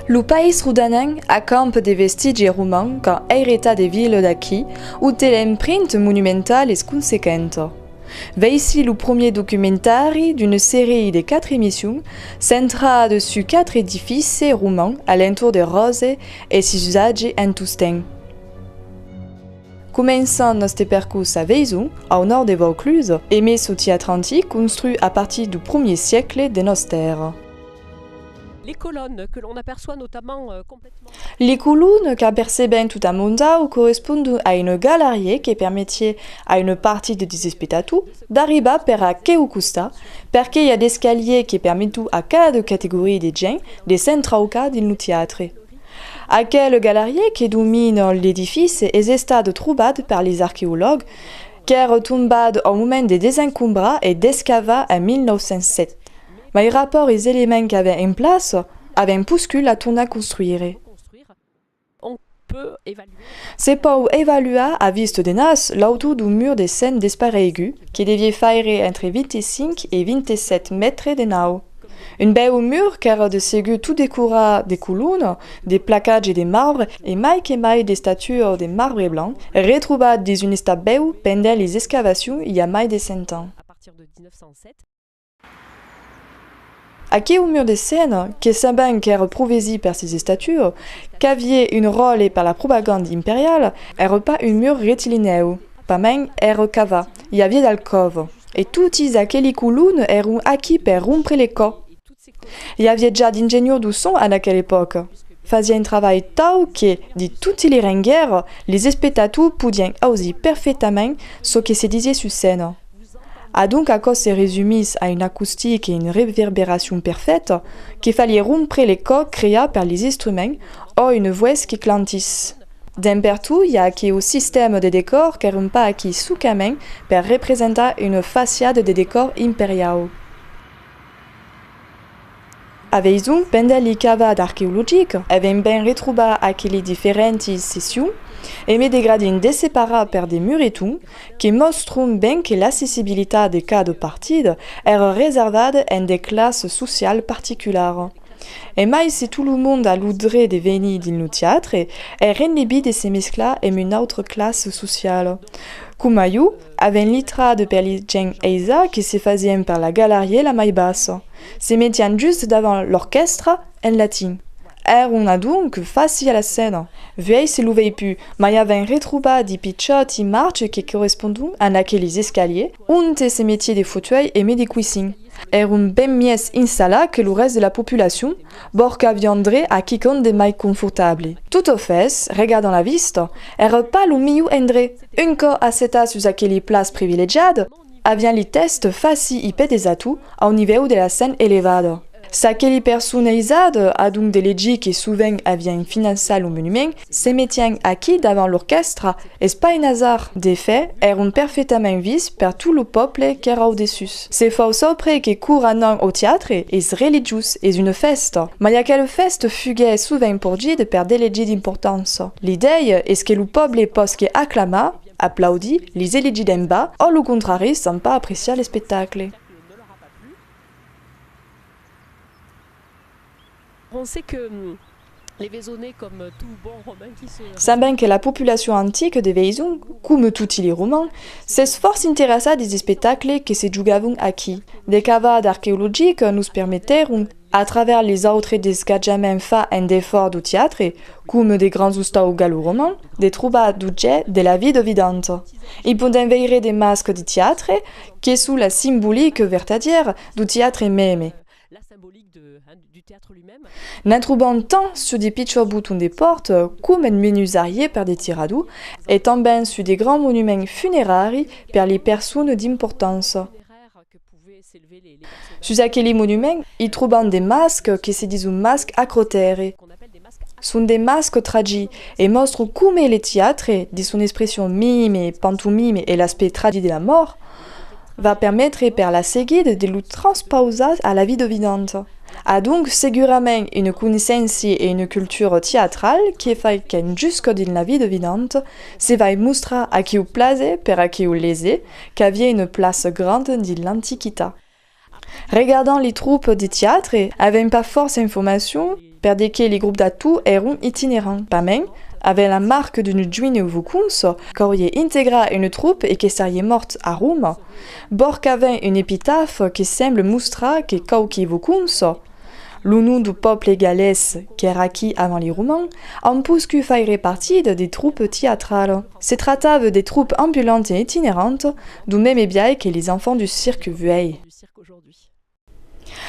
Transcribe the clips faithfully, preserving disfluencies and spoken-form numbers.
Lo país rodanenc acampa de vestigi roman qu'an airetat de vilas d'aquí, ont l'empremta monumentala es consequenta. Veicí lo premier documentari d'una seria de quatre emissions centrada sus quatre edificis romans a l'entorn de Ròse e sos usatges en tostemps. Començam nòste percors a Veison, au nòrd de Vaucluse, emé sul teatre antic construit a partir dau premier siècle de nòstra èra. Les colonnes que l'on aperçoit notamment, euh, complètement. Li colonas qu'apercebèm tot amont d'au correspondon a una galariá que permetiá a una partida dels espectators d'arribar per aqueu costat, perque i a d'escaliers que permeton a cada categoria de gents de s'entraucar dins lo teatre. Aquela galariá que domina l'edifici es estada trobada per lis arqueològs, qu'èra tombada au moment de desencombrar e d'escavar en mil nòu cents sèt. Mai rapòrt is elements qu'avèm en plaça, avèm poscut la tornar construire. Se pòu evaluar a vista de nas l'autor dau mur de cent despareigut, que deviá faire entre vint-e-cinc e vint-e-sèt mètres de naut. Un bèu mur qu'èra de segur tot decorat de colonas, de placatges de marbre e mai que mai d'estatuas de marbre blanc, retrobat dins un estat bèu pendent lis excavacions i a mai de cent ans. Aqueu mur de cent, que sabèm qu'èra provesit per sis estatuas, qu'aviá un ròtle per la propaganda imperiala, èra pas un mur rectilinèu, pasmens èra cavat, i aviá d'alcòvas, e totis aqueli colonas èran aquí per rompre le còr. I aviá ja d'engenhors dau son a aquela epòca. Fasián un travalh tau que, de toti li renguèrs, lis espectators podián ausir perfectament çò que se disiá sus scèna. Adonc aquò se resumís a un acostic e una reverberacion perfèta que faliá rompre le còr creat per lis instruments o una votz que clantís. D'en pertot i a aqueu sistèma de decòr qu'èran pas aquí socament per representar una faciada de decòr imperiau. A Veison, pendent li cavadas arqueologicas, avèm ben retrobat aqueli diferenti seccions, emé de gradins desseparats per de muretons, que mòstran ben que l'accessibilitat de cada partida èra reservada en de classas socialas particularas. E mai se tot lo mond a lo dret de venir dins lo teatre, es ren de bi de se mesclar emb una autra classa sociala. Coma ieu, avèm litrada per li gents aisats que se fasián per la galariá la mai bassa. Se metián just davant l'orquèstra en latin. Èran adonc facils a la scèna. Vuei se lo vei pus, mai avèm retrobat de pichòts marches que correspondon a aquelis escaliers, onte se metiá de foteuèls emé de coissins. Èran ben mièlhs installats que lo rèst de la populacion, bòrd qu'avián dret a quicòm de mai confortable. Totafètz, regardant la vista, èra pas lo milhor endret. Un còp assetats sus aqueli plaças privilegiadas, avián li tèstas facils e pè desator au nivèu de la scèna elevada. S'aqueli personas aisadas, adonc de legir que sovent avián finançat lo monument, se metián aquí davant l'orquèstra, es pas un azard. De fach, èran perfectament vistes per tot lo pòble qu'èra au dessús. Se fau saupre que quora anam au teatre, es religiós, es una fèsta. Mai aquela fèsta fuguèt sovent porgida per d'elegits d'importança. L'idèia es que lo pòble pòsque aclamar, aplaudir, lis elegits d'en bas, o lo contrari, sans pas apreciar l'espectacle. On sait que, hum, les Vaisonnais, comme tout bon Romain qui se... Sabèm que la populacion antica de Veison, coma toti li Romans, s'es fòrça interessat dis espectacles que se jogavan aquí. De cavadas arqueologicas nos permetèron, a travèrs lis autres desgatjaments fach en defòra dau teatre, coma de grands ostaus gallo-romans, de trobar d'objèctes de la vida vidanta. I podèm veire de mascas de teatre que son la simbolica vertadièra dau teatre meme. La symbolique de, hein, du théâtre lui-même. Ne'n trobam tant sus de pichòts botons de pòrta, coma en menuisariá per de tiradors, e tanben sus de grands monuments funeraris per li personas d'importança. Sus aqueli monuments, i trobam de mascas que se dison mascas acrotèras. Son de mascas tragits e mòstran coma le teatre, dins son expression mime, pantomime e l'aspècte tragit de la mòrt, va permetre per la seguida de lo transpausar a la vida vidanta. Adonc, segurament, una coneissença e una cultura teatrala que fai qu'enjusca dins la vida vidanta se vai mostrar aqueu plaser per aqueu leser qu'aviá una plaça granda dins l'Antiquitat. Regardant li tropas de teatre, avèm pas fòrça informacion per de que li grops d'ators èron itinerants. Pasmens, avèm la marca d'una joina voconça qu'auriá integrat una tropa e que seriá mòrt a Roma. Bòrd qu'avèm un epitafe que sembla mostrar que quauqui voconça, lo nom dau pòble galés qu'èra aquí avant li Romans, an poscut faire partida de tropas teatralas. Se tractava de tropas ambulantas e itinerantas, dau meme biais que les enfants du cirque vuei.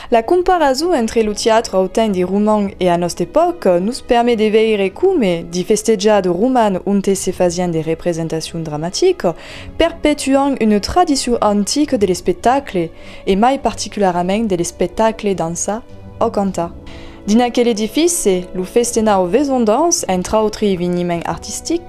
La comparason entre lo teatre au temps di Romans e a nòsta epòca nos permet de veire coma, di festejada romana onte se fasián de representacions dramaticas, perpetuan una tradicion antica de l'espectacle, e mai particularament de l'espectacle dançat o cantat. Dins aquel edifici, lo festenau Vaison Danse, entre autres eveniments artistics,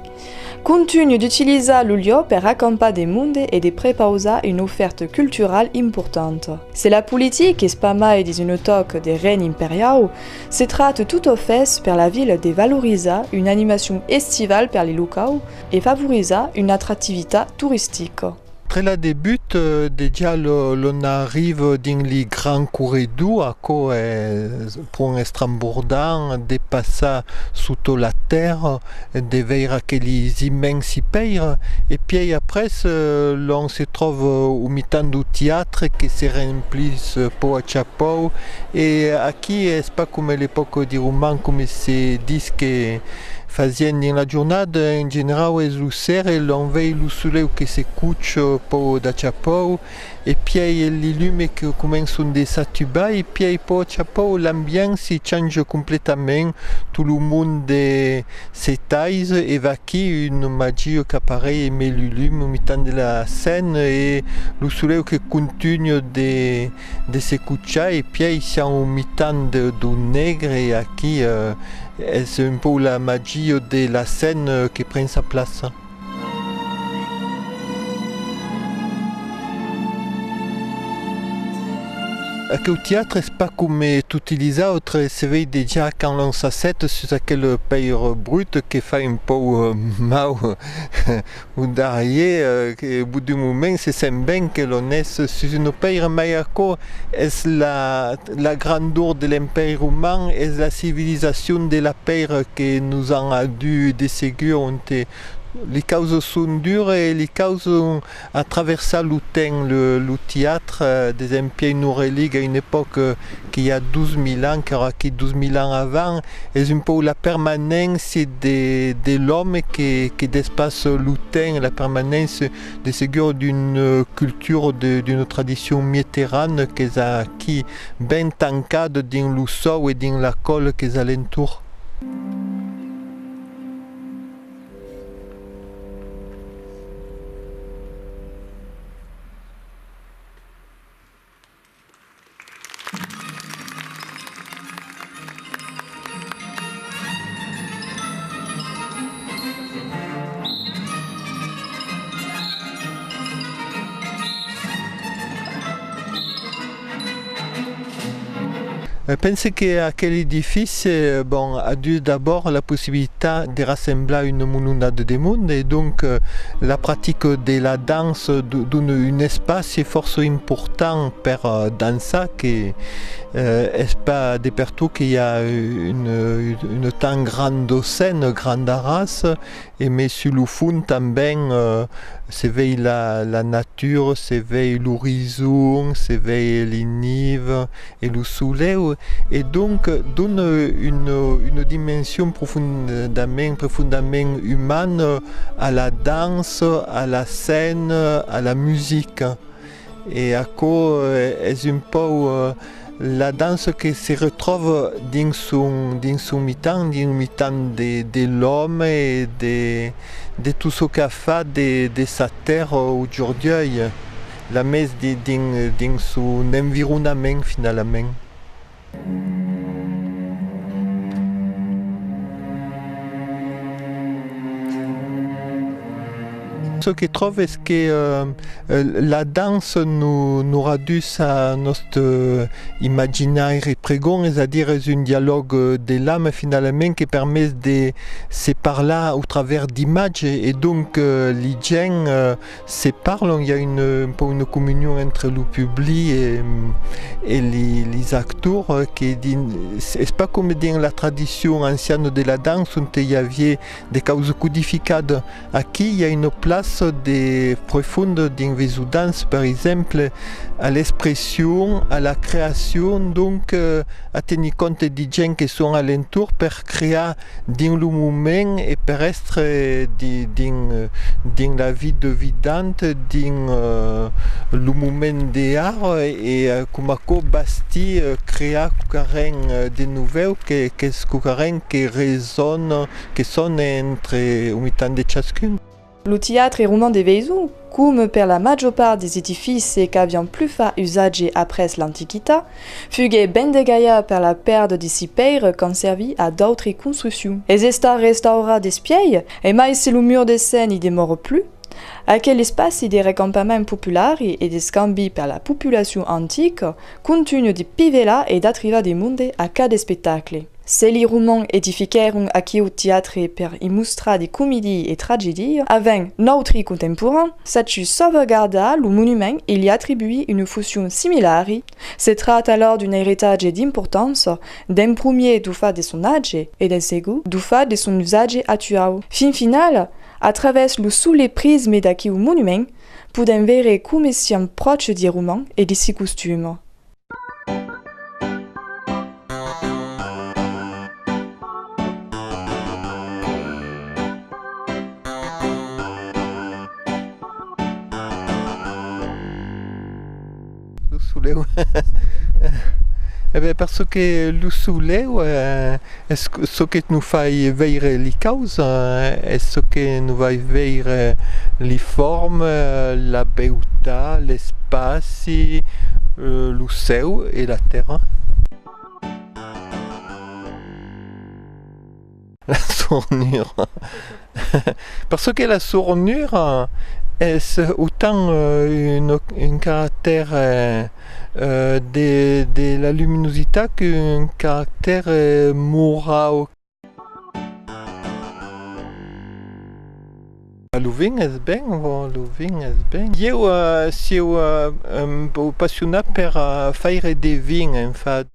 contunha d'utilizar lo lieu per acampar de monde e de prepausar una ofèrta culturala importanta. Se la politica es pas mai dins una tòca de règne imperiau, se tracta tot au fèst per la vila de valorizar una animacion estivala per li locaus e favorizar una atractivitat toristica. Tre la debut, eh, dejà lo, l'on arriva dins li grand corredor, aquò es pron estrambordant, de passar sota la tèrra, de veire aquelis immensi pèiras, e pièi après, eh, l'on se tròva au mitan dau teatre que se remplís, eh, pauc a cha pauc, e aquí es pas coma l'epòca di Romans, coma se ditz que fasián dins la jornada, en generau es lo ser, e l'on vei lo soleu que se cocha pauc da cha pauc, e pièi li lumes que començan de s'atubar, e pièi pauc a cha pauc l'ambient si chanja completament, tot lo monde se tais, e vaquí una magia qu'apareis emé li lumes au mitan de la scèna, e lo soleu que contunha de, de se cochar, e pièi siam au mitan de, dau negre, e aquí, eh, es un pauc la magia de la scèna que pren sa plaça. Aqueu teatre es pas coma toti lis autres, se vei dejà quand l'on s'asseta sus aquela pèira bruta que fa un pauc, eh, mau au darrier, eh, que au bout d'un moment se sent ben que l'on es sus una pèira, mai aquò es la, la grandor de l'Empèri Roman, es la civilizacion de la pèira que nos an adut de segur, onte li causas son duras e li causas a traversar lo temps. Lo, lo teatre, eh, desempièi nos religa a una epòca que i a dos mila ans, qu'èra aquí dos mila ans avant, es un pauc la permanéncia de, de l'òme que, que despassa lo temps, la permanéncia de segur d'una cultura, de, d'una tradicion mediterrana qu'es aquí ben tancada dins lo sòu e dins la còla qu'es a l'entorn. Eh, pense que aquel edifici, eh, bon, a dut d'abòrd la possibilitat de rassemblar una mononada de monde, e donc, eh, la practica de la dança do-, dona un espaci fòrça important per, eh, dançar, que, eh, es pas de pertot que i a, eh, una, una tan granda scèna, granda raça, e mai sus lo fons tanben, eh, se vei la, la natura, se vei l'orizon, se vei li nivas e lo soleu, e donc dona una, una dimension profondament, profondament umana a la dança, a la scèna, a la musica. E aquò, eh, es un pauc, eh, la dança que se retròva dins son, dins son mitan, dins lo mitan de, de l'òme e de, de tot çò qu'a fach de, de sa tèrra au jorn d'uèi, la mes di-, dins, dins son environament finalament. Çò que tròbe es que, eh, eh, la dança nos, nos radús a nòste, eh, imaginaire pregon, es a dire es un dialòg, eh, de l'ama finalament que permet de se parlar au travèrs d'imatges e donc, eh, li gents, eh, se parlan, i a un, un pauc una comunion entre lo public e, e li, lis actors, eh, que din-, es pas coma dins la tradicion anciana de la dança onte i aviá de causas codificadas. Aquí i a una plaça de profonda dins Vesodança, per exemple, a l'expression, a la creacion, donc, eh, a tenir compte di gents que son a l'entorn per crear dins lo moment e per èstre di-, dins, eh, dins la vida vidanta, dins, eh, lo moment de ara e, eh, coma aquò bastir, eh, crear quauquarren, eh, de novèu que, qu'es quauquarren que resona, que sona entre au mitan de chascun. Lo teatre roman de Veson, coma per la màger part des edificis qu'avián plus fach usatge après l'Antiquitat, fuguèt ben degalhat per la pèrda de si pèiras qu'an servit a d'autri construccions. Es estat restaurat despièi, e mai se lo mur de cen i demòra plus, aquel espaci de recampament popular e d'escambi per la populacion antica contunha de pivelar e d'atrivar de monde a cada espectacle. Se li Romans edifiquèron aquiu teatre per i mostrar de comedias e tragedias, avèm nautri contemporans, sachut sauvegardar lo monument e li atribuir una foncion similari. Se tracta alòr d'un eritatge d'importança, d'en promier deu fach de son atge e d'en segon deu fach de son usatge actuau. Fin finala, a travèrs lo solet prisme d'aqueu monument, podèm veire coma siam pròche di Romans e di si costumas. Lo soleu. E ben, per çò que lo soleu, eh, es qu-, çò que nos fai veire li causas, eh, es çò que nos fai veire li formas, la beutat, l'espaci, eh, lo cèu e la tèrra. La sornura. Perçò que la sornura es autant, eh, un, un caractèr, eh, eh, de, de la luminositat qu'un caractèr, eh, morau. Lo vin es ben, vo-, lo vin es ben. Ieu, eh, sieu, eh, un pauc passionat per, eh, faire de vin, en fach.